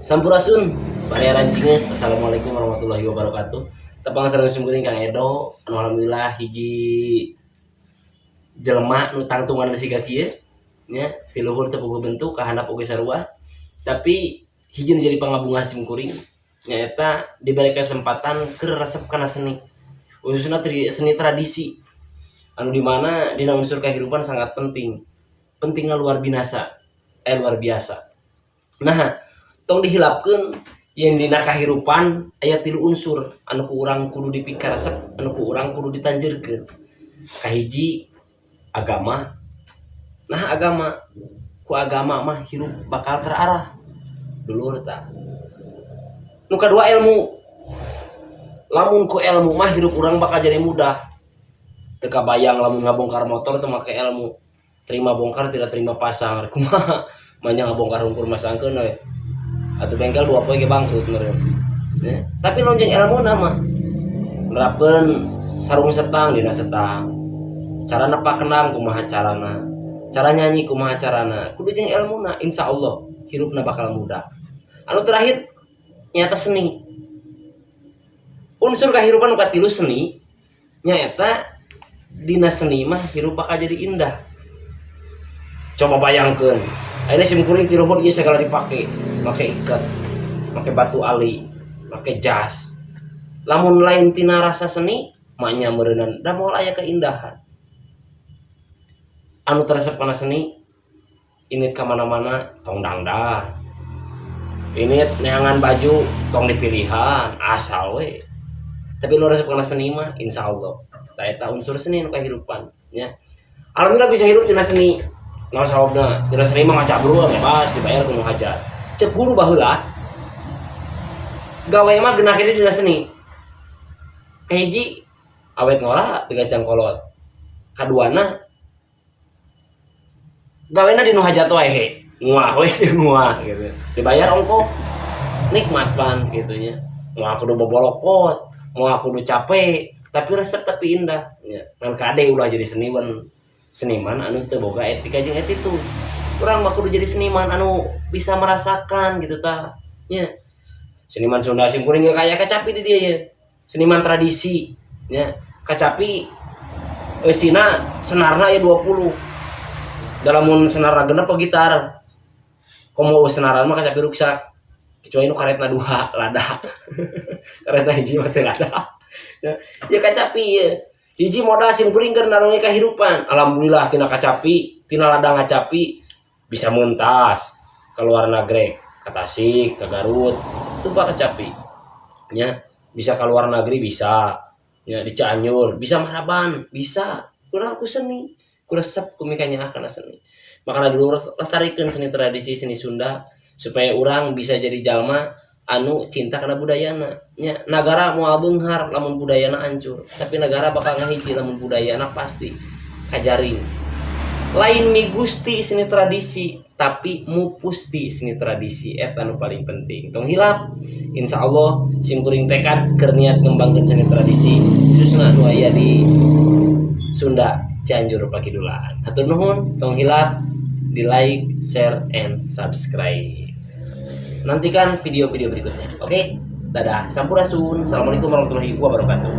Sampurasun, Baraya Rancingeus. Assalamualaikum warahmatullahi wabarakatuh. Tepang sareng simkuring, Kang Edo. Anu alhamdulillah hiji jelema nu tangtungan siga kieu nya, ti luhur teu puguh bentuk, ka handap oge sarua. Tapi hiji nu jadi pangabungah simkuring nyaeta diberi kesempatan keur resep kana seni. Khususna seni tradisi. Anu dimana dina unsur kehidupan sangat penting. Pentingnya luar binasa. Eh, luar biasa. Nah, tong dihilapkeun yang dina kahirupan aya tilu unsur anu ku urang kudu dipikaresep, anu ku urang kudu ditanjeurkeun. Kahiji, agama. Nah, agama, ku agama mah hirup bakal terarah, dulur, tah. Nu kadua, ilmu. Lamun ku ilmu mah hirup urang bakal jadi mudah. Teu kabayang lamun ngabongkar motor teu make ilmu. Terima bongkar, tidak terima pasang. Kumaha manya ngabongkar hungkul masangkeun we atau bengkel 2 poe ge bangkrut meureun. Ya. Tapi lamun jeung ilmu mah nerapkeun sarung setang dina setang, cara nepak kendang kumaha carana, cara nyanyi kumaha carana, kudu jeung ilmuna, insya Allah hirupna bakal mudah. Anu terakhir nyata seni. Unsur kehidupan nu katilu seni, nyaeta dina seni mah hirup bakal jadi indah. Coba bayangkeun ayeuna sim kuring ti luhur ieu segala dipake, make ikat, make batu ali, make jas. Lamun lain tina rasa seni manya meureunan da moal aya keindahan. Anu teresep kana seni ini kemana-mana tong dangdan, ini neangan baju tong dipilihan, asal we. Tapi nu resep kana seni mah insya Allah. Tah, eta unsur seni nu kehidupan nya. Alhamdulillah bisa hidup tina seni. Naon sababna? Tina seni mah ngacabrul bebas, dibayar ku nu hajat. Cek guru baheula, gawe mah genah dina seni. Kahiji, awet ngora teu gancang kolot. Kaduana, gawena di nu hajat wae, he nguah we, nguah gitu, dibayar ongkoh, nikmat pan gitu nya. Moal kudu bobolokot, moal kudu capek, tapi resep, tapi indah nya. Ngan kade ulah jadi seniman seniman anu teu boga etika jeung attitude. Urang mah kudu jadi seniman anu bisa merasakan gitu tah nya. Seniman Sunda sim kuring ge kaya kacapi di dia ya, seniman tradisi nya. Kacapi eusina senarna ya 20, dalam mun senarna genep gitar komo senaran mah kacapi ruksak, kecuali nu karetna dua lada, karetna hiji mah teu lada ya, ya. Kacapi ya hiji modal sim kuring keur narongi kehidupan. Alhamdulillah tina kacapi, tina ladang kacapi bisa mentas keluar negeri, ke Tasik, ke Garut itu pak kacapi nya. Bisa keluar negeri, bisa ya di Cianjur, bisa maraban, bisa kurang ku seni, ku resep, ku mikanya kana seni. Makanya dulu lestarikan seni tradisi, seni Sunda, supaya orang bisa jadi jalma anu cinta kana budayana nya. Nagara moal beunghar lamun budayana hancur, tapi negara bakal ngahiji lamun budayana pasti kajaring. Lain migusti seni tradisi, tapi mupusti seni tradisi, eta nu paling penting. Tong hilap, insya Allah sim kuring tekad keur niat ngembangkeun seni tradisi, khususna nu aya di Sunda, Cianjur Pakidulan. Hatur nuhun, tong hilap di like, share, and subscribe. Nantikan video-video berikutnya. Oke, dadah, sampurasun, assalamualaikum warahmatullahi wabarakatuh.